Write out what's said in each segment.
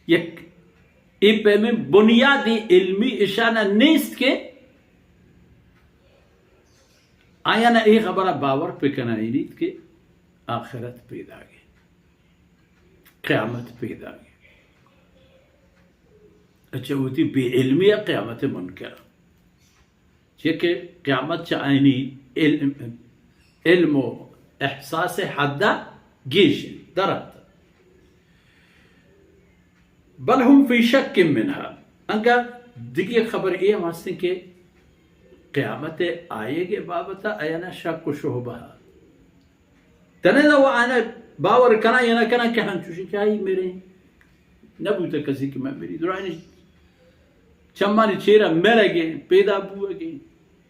یک اے پیمیں بنیادی علمی اشانا نیست کہ آیانا اے خبرا باور پہ کنائینیت کہ آخرت پیداگے، قیامت پیداگے۔ اچھا، وتی بے علمی ء قیامت منکر۔ چیا کہ قیامت چہ آیانی علم، علم و احساس حد ء گیش انت، در اتک۔ بل هم فی شک منها۔ انگا دگہ خبر اے ہم ہستیں کہ قیامت ء آیگ ء بابت ء آیانا شک و شبہ ء۔ تنے دا و آنا باور کنا یا نہ کنا کہ ہنچوشی کہ آئی میرے نہ بوتا کسی کہ میں میری درائنی چمانی چیرا مرگیں، پیدا بوگیں،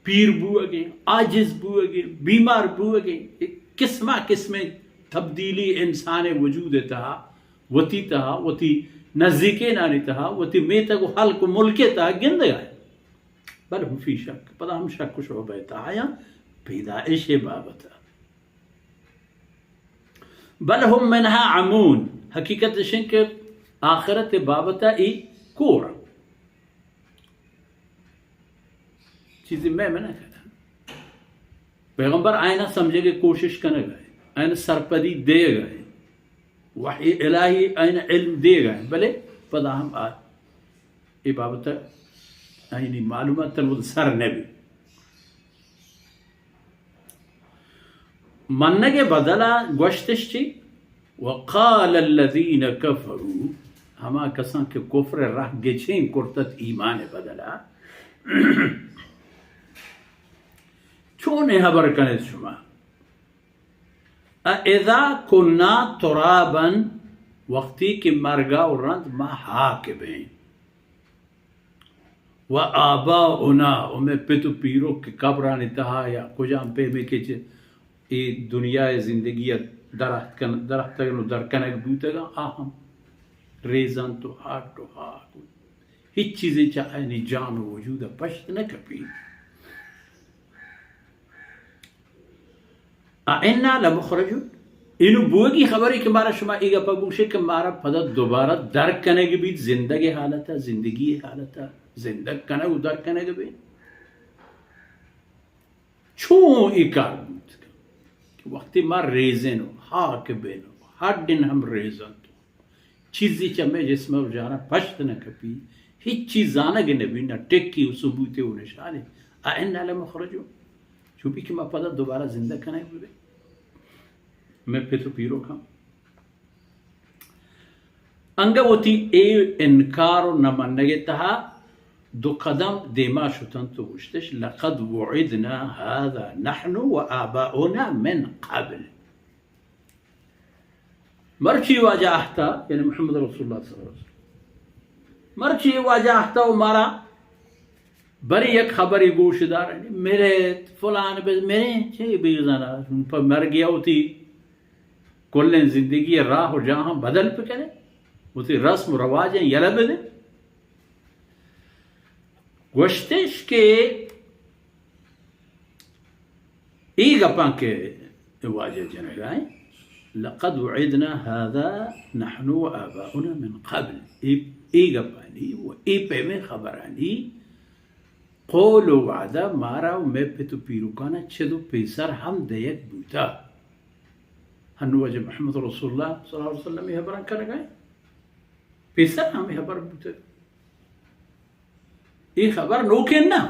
پیر بوگیں، عاجز بوگیں، بیمار بوگیں، قسمہ قسمیں تبدیلی انسان وجود تہا، وتی تہا، وتی نزیکینانی تہا، وتی میتگ و ہلک و ملک تہا گندگا۔ بل هم فی شک، پدا ہم شک و شبہ تہا یا پیدائش بابت۔ بل هم منها عمون، حقیقت اش انت کہ آخرت بابت ء اے کور انت۔ چیزی میں منع کرتا۔ پیغمبر آئینا سمجھے کہ کوشش کنگ ہے، آئینا سرپدی دے گئے، وحی الہی آئینا علم دے گئے، بلے پدا ہم آ اے بابت ء آئینی معلومات تنود سر نہ بی۔ منگ ء بدلا گوشتش چی؟ وقال الذین کفروا، ہما کساں کہ کفر ء راہ گچین کرتت ایمان ء بدلا، چون اے ہبر کنت شما؟ اَإِذَا كُنَّا تُرَابًا، وقتی کہ مرگا و رند ما ہاک بیں۔ وَآبَاؤُنَا، و مئے پت و پیرک کہ قبرانی تہا یا کجام پیمے کہ چہ اے دنیا ء زندگی ء دراتکن-، دراتکگن و درکنگ بوتگاں، آ ہم ریزنت و ہاٹ و ہاک و ہچ چیزے چہ آیانی جان و وجود ء پشت نہ کپیت۔ اَإِنَّا لَمُخْرَجُونَ؟ اینو بوگی خبرے کہ مارا شما اے گپا بگوشے کہ مارا پدا دوبارہ در کنگ بیت، زندگ حالتا، زندگی حالتا، زندگ کنگ و در کنگ بیت۔ چون اے کار بوت کہ وقتی ما ریزین و ہاک بین و ہڈن ہم ریزنت، چیزی چہ مئے جسم و جانا پشت نہ کپی، ہچ چیز زانگ نہ بی، نہ ٹکی و ثبوتے و نشانے۔ اَإِنَّا لَمُخْرَجُونَ؟ چو بی کہ ما پدا دوبارہ زندہ کنگ ببیں؟ مئے پت و پیرک ہم انگہ وتی اے انکار و نہ منگ ء تہا دو قدم دیما شتنت و گوشتش، لقد وعدنا هذا نحن وآباؤنا من قبل۔ مرچی واجہ اہتا، یعنی محمد رسول اللہ صلی اللہ علیہ وسلم، مرچی واجہ اہتا و مارا برے یک خبرے گوش دارنی، مرے فلان بز-، مرے چے بیزانا، پہ مرگیا وتی کلیں زندگی ء راہ و جاہاں بدل بکنے، وتی رسم و رواجاں یلہ بدے۔ گوشتش کہ اے گپاں کہ واجہ جنگا ایں، لقد وعدنا هذا نحن وآباؤنا من قبل، اے، اے گپانی و اے پیمیں خبرانی قول و وعدہ مارا و مئے پت و پیرکانا چد و پیسر ہم دئیگ بوتا۔ ہنو واجہ محمد رسول اللہ صلی اللہ علیہ وسلم اے ہبراں کنگا ایں۔ پیسر ہم اے ہبر بوتگ۔ اے خبر نوکیں نہ۔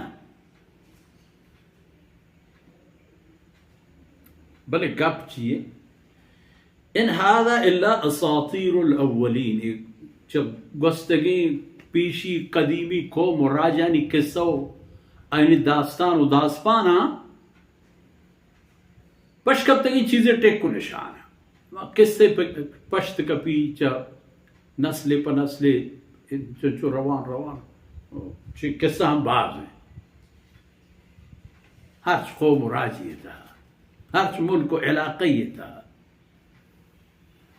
بلے گپ چیے؟ ان هذا الا اساطیر الاولین، اے چہ گوستگیں پیشی قدیمی قوم و راجانی قصہ و آیانی داستان و داسپاناں پش کپتگیں چیزے ٹک و نشان۔ ما قصے پہ پشت کپی چہ نسلے پہ نسلے چنچو روان روان چہ قصہ ہم باز ہیں۔ ہرچ قوم و راجی تہا، ہرچ ملک و علاقے تہا،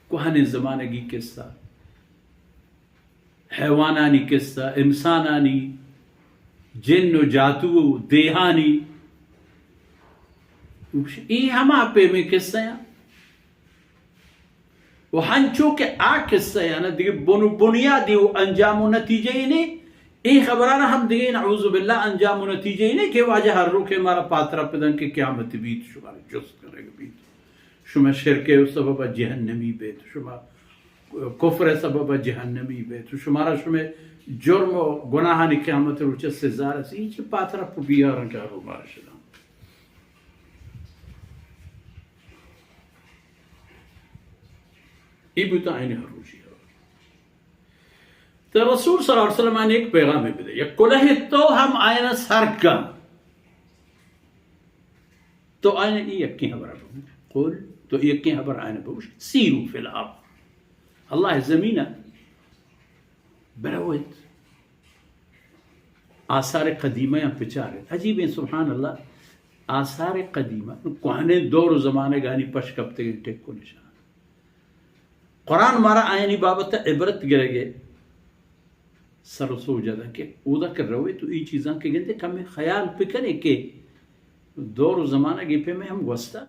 کوہنیں زمانگی قصہ، حیوانانی قصہ، انسانانی، جن و جاتو و دیہانی، اے ہما پیمیں قصہ ہیں۔ و ہنچو کہ آ قصہ یعنی دیگہ بن و بنیادی و انجام و نتیجہ ای نے، اے خبران ہم دیگہ نعوذ باللہ انجام و نتیجہ ای نے کہ واجہ ہر رو کہ مارا پاترا پدن کہ قیامت بیت، شمارا جست کنگ بیت، شما شرک و سبب جہنمی بیت، شما کفر سبب جہنمی بیت، شمارا شما جرم و گناہانی قیامت روچ سزا رسی، چہ پاترا پہ بیارن کہ ہر رو مارا شدن۔ ای بوتا آئین ہر روچی ہر۔ تو رسول صلی اللہ علیہ وسلم آئین ایک پیغام بدے، یک کلہ تو ہم آئین سر کن۔ تو آئین ای یکیں خبر بگو۔ قل، تو یکیں خبر آئین بگوش، سیروا فی الارض۔ اللہ زمین بروت۔ آثار قدیمہ یاں بچارت۔ عجیب ہیں، سبحان اللہ۔ آثار قدیمہ، کوہنیں دور و زمانگانی پش کپتگیں ٹک و نشان۔ قرآن مارا آیانی بابت عبرت گرگے سر و سوج دن کہ اودا کہ روے تو ای چیزاں کہ گندے کمیں خیال بکنے کہ دور و زمانگے پہ میں ہم گوستا۔